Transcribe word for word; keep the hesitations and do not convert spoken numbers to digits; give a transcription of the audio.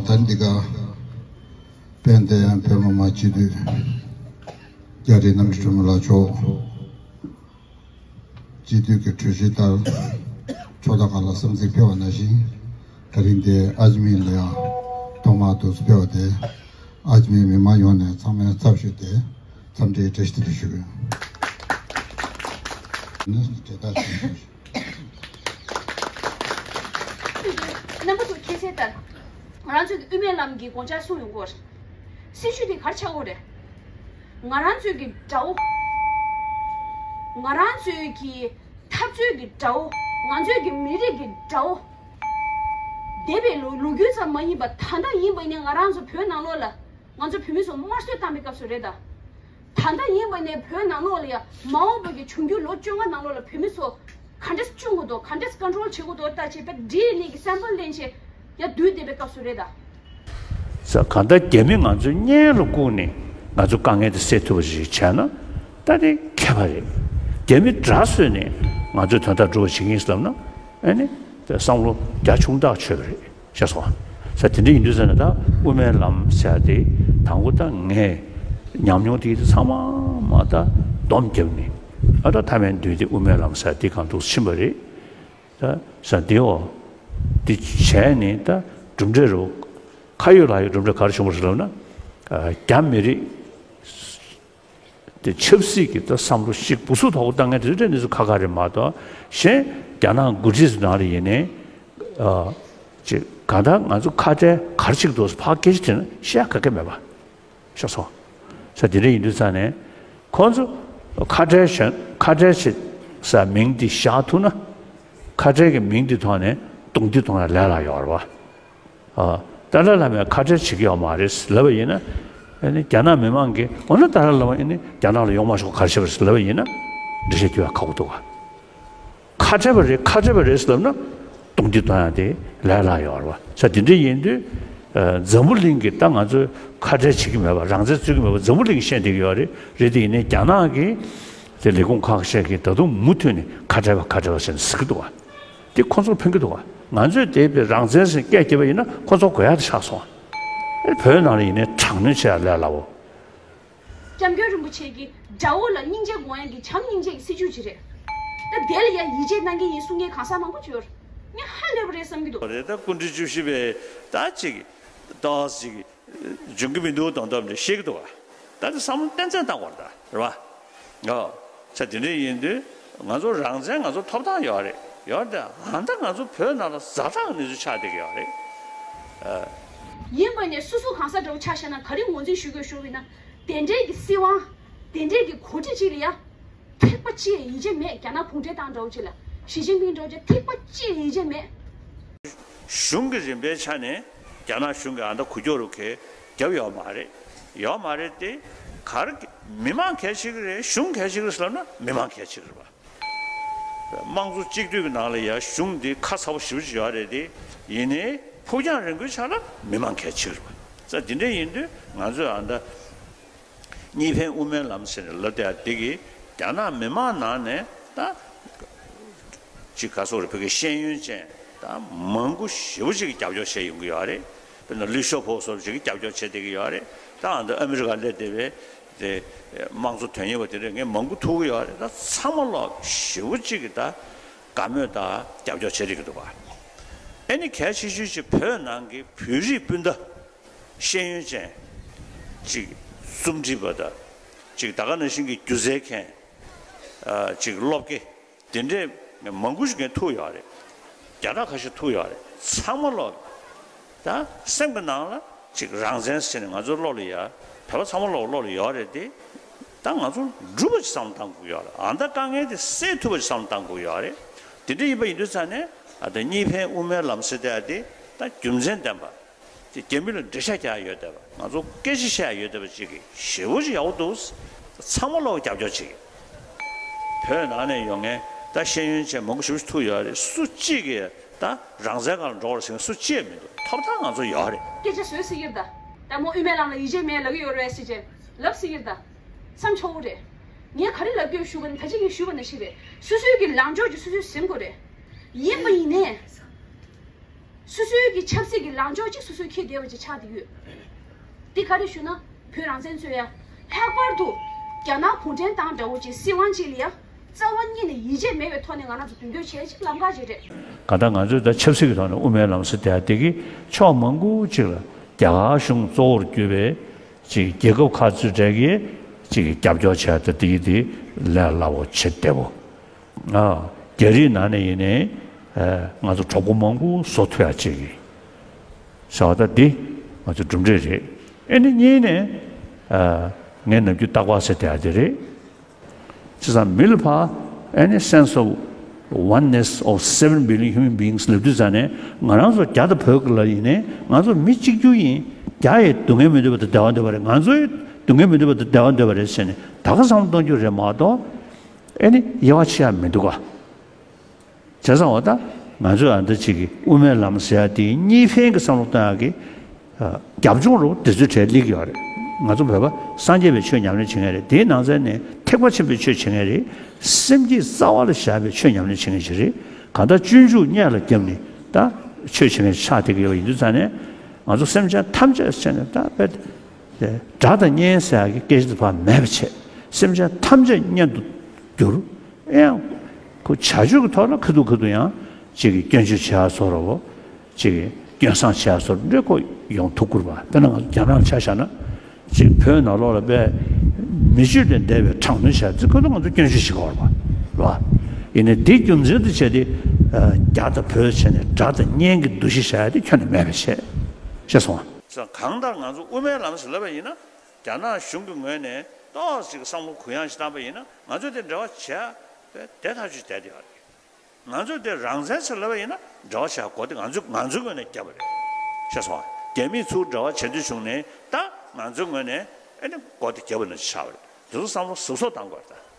ད་འདི་ག་དཔལ་ལྡན་བོད་མི་མང་སྤྱི་འཐུས་རྒྱ་རི་གནམ་གྲུ་གྲོས་མོལ་ལགས་མཆོག་སྤྱི་འཐུས་ཀྱི་གྲོས་གཞི་ལྟར་ཕྱོགས་མཐའ་ཁག་ལ་གསང་ཚིག་ཕེབས་པ་ནང་བཞིན། ད་རིང་འདིར་ཨ་ཇི་མིན་ལ་ཡང་ཐོག་མར་དུ་ཕེབས་པ་དེ། ཨ་ཇི་མིན་མི་མང་ཡོངས་ནས་ཚང་མའི་ཚབ་ཞུས་ཏེ་འཚམས་འདྲིའི་བཀྲ་ཤིས་བདེ་ལེགས་ཞུ་གི་ཡོད། ནི་དེ་ལྟར་ཞུ། རྣམ་པ་ཚོ་མཁྱེན་གསལ་ལྟར། ང་རང་ཚོའི་དབུ་མའི་ལམ་གྱི་དགོངས་འཆར་གསུངས་ཡོང་གི་ཡོད་རེད། སྲིད་བྱུས་དེ་ག་རེ་ཆགས་ཡོད་རེད། ང་རང་ཚོའི་གི་དགྲ་བོ། ང་རང་ཚོའི་གི་འཐབ་རྩོད་ཀྱི་དགྲ་བོ། ང་ཚོའི་གི་མི་རིགས་ཀྱི་དགྲ་བོ། འདས་པའི་ལོ་ལོ་རྒྱུས་ཙམ་མ་ཡིན་པ། ད་ལྟ་ཡིན་པ་ནི་ང་རང་ཚོ་བོད་ནང་ལོགས་ལ་ང་ཚོ་བོད་མི་ཚོ་དམར་གསོད་བཏང་པའི་སྐབས་སུ་རེད་ད། ད་ལྟ་ཡིན་པ་ནས་བོད་ནང་ལོགས་ལ་ཡ་མ་འོངས་པ་གི་འབྱུང་འགྱུར་ལོ་བཅོ་ལྔ་ནང་ལོགས་ལ་བོད་མི་ཚོ་ག་འདྲས་སྐྱོང་དགོས་འདུག་ག་འདྲས་ཀོན་ཊོལ་བྱེད་དགོས་འདུག་ལྟ་བྱེད་པ་འདྲིས་ནས་ཀྱི་སེམ་པལ་ལེན་བྱེད་ཡ་བསྡུས་བསྡད་པའི་སྐབས་སུ་རེད་ད། ས་གང་ལྟར་རྒྱ་མི་ང་ཚོའི་གཉེན་ལ་བཀུག་ནས་ང་ཚོ་དཀའ་ངལ་དེ་སེལ་ཐུབ་པ་ཞིག་བྱས་ན་ད་དེ་ཁྱད་པར་རེད། རྒྱ་མི་དགྲ་བཟོས་ནས་ང་ཚོའི་དོན་དག་སྒྲུབ་པ་བྱེད་ཀྱི་ཡིན་ཟེར་ལབ་ན། ཨ་ནི་དེ་བསམ་བློ་རྒྱ་ཆུང་དག་ཆོད་པ་རེད། ཤེས་སོང་། ས་དེ་འདྲ་ཡིན་དུས་ཙ་ན་ད་དབུ་མའི་ལམ་ཟེར་ཡ་དེ་དང་པོ་ད་ངས་ཉམས་མྱོང་དེ་ཚང་མ་མ་ད་སྡོམ་བརྒྱབ་ནས། ཨ་ད་མཐའ་མའི་མདུན་དེ་དབུ་མའི་ལམ་ཟེར་ཡ་དེ་གང་འདུག་ཕྱིན་པ་རེད། ད་ས་དེའོ། དེ་བྱས་ནས་ད་གྲུབ་འབྲས་རུ། ཁ་ཡོད་ལག་ཡོད་གྲུབ་འབྲས་ག་རེ་བྱུང་བ་རེད་ལབ་ན། རྒྱ་མི་རིགས། དེ་ཆབ་སྲིད་ཀྱི་ད་བསམ་བློ་ཞིག་སྦུ་སུ་དོག་བཏང་མཁན་དེ་ཚོ་གནས་ཚུལ་ཁག་ཁག་རེད་མ་གཏོགས། གཞན་རྒྱ་ནག་འགོ་ཁྲིད་ཚོ་ནང་ལ་ཡིན་ནའི། ཨ། ཅིག་གང་ལྟར་ང་ཚོ་ཁ་བྲལ་ག་རེ་བྱེད་ཀྱི་འདུག་ཕར་སྐད་ཆ་དྲིས་ན་བཤད་ག་གེ་མེད་པ། ཤེས་སོང་། ས་དེ་འདྲ་ཡིན་དུས་ཙང་ནས། ཁོང་ཚོ་ཁ་བྲལ་གཞན་ཁ་བྲལ་བྱེད་ས་མིང་འདི་བཞག་ཐུབ་ན། ཁ་བྲལ་གྱི་མིང་འདི་ཐོག་ནས་རྡུང་རྡེག་གཏོང་ཡ་ལས་སླ་ཡོད་རེད་པ། ཨ། ཏཱ་ལའི་བླ་མས་ཁ་བྲལ་བྱེད་ཀྱི་ཡོད་མ་རེད་ལབ་པ་ཡིན་ན། ཨ་ནི་རྒྱ་ནག་མི་མང་གིས་འོ་ན་ཏཱ་ལའི་བླ་མ་ཨ་ནི་རྒྱ་ནག་ལ་ཡོང་མ་ཆོག་ག་རེ་བྱས་པ་རེད་ལབ་པ་ཡིན་ན། འགྲེལ་བཤད་རྒྱག་ཡ་ཁག་པོ་འདུག་ག་ཁ་བྲལ་བ་རེད་ཁ་བྲལ་བ་རེད་ལབ་ན། རྡུང་རྡེག་གཏོང་ཡ་དེ་ལས་སླ་ཡོད་རེད་པ། ས་དེ་འདྲ་ཡིན་དུས། ཨ། འཛམ་བུ་གླིང་གིས་ད་ང་ཚོས་ཁ་བྲལ་བྱེད་ཀྱི་མེད་པ། རང་བཙན་རྩོད་ཀྱི་མེད་པ་འཛམ་བུ་གླིང་གིས་ཤེས་བསྡད་ཀྱི་ཡོད་རེད། རེད་དེ་ཡིན་ནའི་རྒྱ་ནག་གིས་དེ་ལས་ཁུངས་ཁག་ཤས་ཀྱིས་ད་དུང་མུ་མཐུད་ནས་ཁ་བྲལ་བ་ཁ་བྲལ་བ་ཟེར་ནས་ཟེར་གྱི་འདུག་ག་དེ་ཁོ་ཚོར་ཕན་གྱི་འདུག་ག་ང་ཚོས་དེ་བས་རང་བཙན་ཟེར་སྐད་རྒྱབ་པ་ཡིན་ན་ཁོ་ཚོར་དགོས་ཡག་དེ་ཆགས་སོང་། ཨེ། བོད་ནང་ལ་ཡིན་ནའི་དྲག་གནོན་བྱེད་ཡག་ལས་སླ་བོ། སྐྱབས་མགོན་རིན་པོ་ཆེ་གིས་དགྲ་བོ་ལ་སྙིང་རྗེ་དགོངས་ཡག་གི་བྱམས་སྙིང་རྗེ་གི་སྲིད་བྱུས་ཅིག་རེད། ད་དེ་ལ་ཡ་ཡིད་ཆེས་གནང་གི་ཡིན་གསུང་མཁན་གང་ཟག་མང་པོ་ཅིག་ཡོད་རེད། ངས་ཧ་ལས་པ་རེད་བསམ་གྱི་འདུག་རེད། ད་སྐུ་ཕྲེང་བཅུ་བཞི་པས་ད་ཅིག་ཏོག་ཙམ་ཅིག་འབྱུང་གི་མི་འདུག་དོན་དམ་ནས་བཤད་ཀྱི་འདུག་ག་ད་དེ་བསམ་བློ་ཏན་ཏན་བཏང་དགོས་རེད་ད། རེད་པ། ཨོ། ས་དེ་འདྲ་ཡིན་དུས་ང་ཚོ་རང་བཙན་ང་ཚོ་ཐོབ་ཐང་ཡོད་རེད། ཡོད་རེད་དེ། ཨ་ད་ང་ཚོ་བོད་ནང་ལ་ཛ་དྲག་གནས་ཚུལ་ཆགས་བསྡད་ཀྱི་ཡོད་རེད། ཨ། ཡིན་པ་ནས་སོ་སོ་གང་ཟག་འདྲ་བོ་ཆ་བཞག་ན་ག་རེ་ངོས་འཛིན་ཞུ་དགོས་ཞུ་བ་ཡིན་ན། དེ་འདྲའི་གི་སྲིད་དབང་། དེ་འདྲའི་གི་འགོ་ཁྲིད་ཅིག་ལ་ཡ། ཐིགས་པ་གཅིག་ཡིད་ཆེས་མེད། རྒྱ་ནག་གུང་ཁྲན་ཏང་འདྲ་བོ་ཅིག་ལ། ཞི་ཅིན་ཕིང་འདྲ་བོ་ཅིག་ཐིགས་པ་གཅིག་ཡིད་ཆེས་མེད། གཞུང་གི་རིམ་པའི་ཆ་ནས་རྒྱ་ནག་གཞུང་གིས་ཨ་ད་འགུལ་སྐྱོད་རུ་ཁག་བརྒྱབ་ཡོད་མ་རེད། ཡོད་མ་རེད་དེ། ག་རེ་མི་མང་གལ་ཆེ་གི་རེད། གཞུང་གལ་ཆེ་གི་རེད་ཟེར་ལབ་ན་མི་མང་གལ་ཆེ་གི་རེད་པ། དམངས་གཙོ་གཅིག་སྡུད་ཀྱི་ནང་ལ་ཡ་གཞུང་འདི་ཁ་ཚ་པོ་ཞེ་པོ་ཅིག་ཡོད་རེད་དེ། ཡིན་ནའི་ཕུགས་རྒྱང་རིང་པོའི་ཆ་ལ་མི་མང་གལ་ཆེ་གི་རེད་པ། ས་འདི་འདྲ་ཡིན་དུས་ང་ཚོས་ཨ་ད། གཉིས་ཕན་དབུ་མའི་ལམ་ཟེར་ནས་ལབ་བསྡད་ཡ་དེ་གིས་རྒྱ་ནག་མི་མང་ནང་ནས་ད་ཅིག་ག་སོགས་རེད། བོད་ཀྱི་ཤེས་ཡོན་ཅན་ད་མང་པོ་ཞེ་པོ་ཅིག་གིས་རྒྱབ་སྐྱོར་བྱས་ཡོང་གི་ཡོད་རེད། དཔེར་ན་ལི་ཤོ་ཕོ་སོགས་ཅིག་གིས་རྒྱབ་སྐྱོར་བྱས་བསྡད་ཀྱི་ཡོད་རེད། ད་ཨ་ད་ཨ་མི་རི་ཀ་སླེབས་བསྡད་པའི་དེ་དམངས་གཙོ་དོན་གཉེར་བ་དེ་འདྲ་ངས་མང་པོ་ཐུག་གི་ཡོད་རེད། ད་ཚང་མ་ལོག་ཞེ་པོ་ཅིག་གིས་ད་དགའ་མོས་དང་རྒྱབ་སྐྱོར་བྱེད་བསྡད་ཀྱི་འདུག་ག་ཨེ་ནི་གལ་ཆེ་ཤོས་ཅིག་བོད་ནང་གི་བོད་རིགས་སྤུན་ཟླ། ཤེས་ཡོན་ཅན། ཅིག་རྩོམ་སྒྲིག་པ་དང་། ཅིག་ད་ག་ནང་བཞིན་གྱི་སྒྱུ་རྩལ་མཁན། ཨ། ཅིག་སློབ་དགེ། དེ་འདྲས་མང་པོ་ཞིག་ངས་ཐུག་ཡོད་རེད། བརྒྱ་ཕྲག་ཁ་ཤས་ཐུག་ཡོད་རེད། ཚང་མ་ལོག་ད་སེམས་ཀྱི་ནང་ལ་ཅིག་རང་བཙན་ཟེར་ནས་ང་ཚོའི་བློ་ལ་ཡ། བོད་པ་ཚང་མ་ལོག་བློ་ལ་ཡོད་རེད་དེ། ད་ང་ཚོ་འགྲུབ་པ་ཅིག་བསམ་བློ་བཏང་དགོས་ཡོད་རེད། ཨ་ད་དཀའ་ངལ་དེ་སེལ་ཐུབ་པ་ཅིག་བསམ་བློ་བཏང་དགོས་ཡོད་རེད། དེ་འདྲ་ཡིན་པ་ཡིན་དུས་ཙང་ནས་ཨ་ད་གཉིས་ཕན་དབུ་མའི་ལམ་ཟེར་བསྡད་ཡ་དེ་ད་རྒྱུ་མཚན་ལྡན་པ། དེ་རྒྱ་མི་ལ་འགྲེལ་བཤད་རྒྱག་ཡ་ཡོད་བསྡད་པ། ང་ཚོ་སྐད་ཆ་བཤད་ཡ་ཡོད་བསྡད་པ་ཅིག་གིས་ཞེ་པོ་ཅིག་ཡག་པོ་འདུག་ཚང་མ་ལོག་རྒྱབ་སྐྱོར་བྱེད་ཀྱི། བོད་ནང་ནས་ཡོང་མཁན་ད་ཤེས་ཡོན་ཅན་མང་པོ་ཞེ་པོ་ཅིག་ཐུག་ཡོད་རེད། སུ་གཅིག་གིས་ད་རང་བཙན་སྒང་ལ་འགྲོ་བར་ཟེར་མཁན་སུ་གཅིག་མི་འདུག་ཐོབ་ཐང་ང་ཚོ་ཡོད་རེད། སྐད་ཆ་བཟོས་སྲིད་ཀྱི་རེད་ད། ད་མོ་དབུ་མའི་ལམ་ལ་ཡིད་ཆེས་མེད་ལབ་ཀྱི་ཡོད་རེད་ཟེར་བྱས་ལབ་སྲིད་ཀྱི་རེད་ད། བསམ་ཆོག་གི་རེད། ངས་ག་རེ་ལབ་ཀྱི་ཡོད་ཞུས་པ་ནི་ད་ཅི་ངས་ཞུས་པ་ནང་བཞིན་རེད། སོ་སོའི་གི་ལངས་ཕྱོགས་ཀྱི་སོ་སོས་ཟིན་དགོས་རེད། ཡིན་པ་ཡིན་ནའི། སོ་སོའི་གི་ཆབ་སྲིད་ཀྱི་ལངས་ཕྱོགས་གཅིག་སོ་སོས་འཁྱེར་བསྡད་པ་ཅིག་ཆགས་བསྡད་ཡོད། འདི་ག་རེ་ཞུ་ན། བོད་རང་བཙན་རྩོད་ཡ། ལྷག་པར་དུ་རྒྱ་ནག་གུང་ཁྲན་ཏང་འདྲ་བོ་ཅིག་སྲིད་དབང་ཅིག་ལ་ཡ། རྩ་བ་ཉིད་ནས་ཡིད་ཆེས་མེད་པའི་ཐོག་ནས་ང་རང་ཚོ་མདུན་སྐྱོད་བྱས་ཅིག་ལམ་ཁ་ཅིག་རེད། གང་ལྟར་ང་ཚོས་ད་ཆབ་སྲིད་ཀྱི་ཐོག་ནས་དབུ་མའི་ལམ་ཟེར་དེ་དེ་གི་ཕྱོགས་མང་པོ་ཅིག་ལ་རྒྱ་གར་གཞུང་གཙོ་བོར་གྱུར་པའི་ཅིག་རྒྱལ་ཁབ་ཁག་ཚོའི་གྲས་ཀྱིས་ཅིག་རྒྱབ་སྐྱོར་བྱས་ཏེ་དེ་གི་དེ་ལས་སླ་བོ་བྱེད་བདེ་བོ། ཨ། རྒྱ་རིགས་ནང་ནས་ཡིན་ནའི་ཨ། ང་ཚོ་གྲོགས་པོ་མང་པོ་བཟོ་ཐུབ་ཡ་བྱེད་ཀྱི་ཟེར་བ་ད་འདི་ང་ཚོ་གྲུབ་འབྲས་རེད། ཨེ་ནི་གཉིས་ནས་ཨ། ངས་ནམ་རྒྱུན་རྟག་པར་ཟེར་བསྡད་ཡ་དེ་རེད། བྱས་ཙང་མི་ལ་ཕར་ཨེ་ནི་sense of oneness of seven billion human beings ལབ་དུས་ཙང་ནས་ང་རང་ཚོ་རྒྱ་དང་བོད་ཀྱི་ལ་ཡིན་ནའི་ང་ཚོ་མི་གཅིག་གྱུར་ཡིན། རྒྱ་ཡི་སྡུག་བསྔལ་མི་འདོད་པ་དང་བདེ་བ་འདོད་པ་རེད། ང་ཚོའི་སྡུག་བསྔལ་མི་འདོད་པ་དང་བདེ་བ་འདོད་པ་རེད་ཟེར་ནས་ད་ག་བསམ་བློ་གཏོང་རྒྱུ་རེད་མ་གཏོགས། ཨེ་ནི་དབྱེ་བ་ཕྱེ་ཡ་མི་འདུག་ག་བྱས་ཙང་འོ་ད་ང་ཚོས་ཨ་འདི་གཅིག་གི་དབུ་མའི་ལམ་ཟེར་ཡ་དེ་གཉིས་ཕན་གྱི་བསམ་བློ་གཏོང་ཡ་གི་ཨ། རྒྱབ་ལྗོངས་རུ་དེ་ཚོའི་གྲས་སླེབས་ཡོད་རེད། ང་ཚོ་བོད་པ་སངས་རྒྱས་པའི་ཆོས་ཉམས་ལེན་བྱེད་མཁན་རེད། དེའི་ནང་ཚན་ནས་ཐེག་པ་ཆེན་པོའི་ཆོས་བྱེད་མཁན་རེད། སེམས་བསྐྱེད་རྩ་བ་ལ་བཞག་པའི་ཆོས་ཉམས་ལེན་བྱེད་མཁན་ཞིག་རེད། གང་ལྟར་སྤྱོད་འཇུག་གཉེར་ལ་བརྒྱབ་ནས་ད་ཆོས་བྱེད་མཁན་ཆགས་བསྡད་ཀྱི་ཡོད་པ་ཡིན་དུས་ཙང་ནས་ང་ཚོ་སེམས་ཅན་ཐམས་ཅད་ཟེར་ནས་ད་དཔེ་དགྲ་དང་གཉེན་ཟེར་ཡ་གི་སྐད་ཆ་དེ་ཕར་མེད་པ་བྱས། སེམས་ཅན་ཐམས་ཅད་གཉེན་དུ་གྱུར། ཡང་ཁོ་བྱ་སྤྱོད་ཀྱི་ཐོག་ལ་ཁ་ཐུག་ཁ་ཐུག་ཡང་ཅིག་གི་སྐྱོན་བརྗོད་བྱེད་ཡ་བཟོ་འདྲ་བོ། ཅིག་གི་སྐྱོན་བསང་བྱེད་ཡ་བཟོ་འདྲ་ཁོ་ཡོང་ཐུབ་ཀྱི་རེད་པ། དཔེར་ན་ང་ཚོ་རྒྱ་ནག་ཆ་བཞག་ན་ཅིག་བོད་ནང་ལོགས་ལ་དཔེ་མི་སྤྱོད་ལས་འདས་པའི་དྲག་གནོན་བྱས་ཚེ་ཁོ་ཚོ་ང་ཚོ་སྐྱོན་བརྗོད་བྱེད་ཀྱི་ཡོད་རེད་པ། རེད་པ། ཡིན་ནའི་དེ་རྒྱུ་མཚན་དུ་བྱས་ཏེ་རྒྱ་དང་བོད་བྱས་ནས་དགྲ་དང་གཉེན་གྱི་འདུ་ཤེས་བྱ་ཡ་དེ་ཁྱོན་ནས་མེད་པ་བྱས། ཤེས་སོང་ང་། གང་ལྟར་ང་ཚོ་དབུ་མའི་ལམ་ཟེར་ལབ་པ་ཡིན་ན། རྒྱ་ནག་གཞུང་གི་ངོས་ནས་ཏོག་ཙམ་ཅིག་བསམ་བློ་གུ་ཡངས་ཤིག་བཏང་པ་ཡིན་ན་ང་ཚོས་དེ་འབྲེལ་བ་བྱས་པས་དེ་ཐག་ཆོད་བསྡད་ཡོད་རེད། ང་ཚོས་དེ་རང་བཙན་ཟེར་ལབ་པ་ཡིན་ན་འབྲེལ་བ་བྱས་དགོས་དེ་ང་ཚོས་ང་ཚོའི་ངོས་ནས་བརྒྱབ་པ་རེད། ཤེས་སོང་། རྒྱ་མིས་ཚུར་འབྲེལ་བ་བྱེད་དུས་བྱུང་ནས་ད་ང་ཚོའི་ངོས་ནས་ཨེ་ནི་དགོས་དེ་བརྒྱབ་པ་ནང་བཞིན་ཆགས་པ་རེད། དེ་ཚོ་བསམ་བློ་གཟབ་གཟབ་བཏང་དགོས་རེད་ད།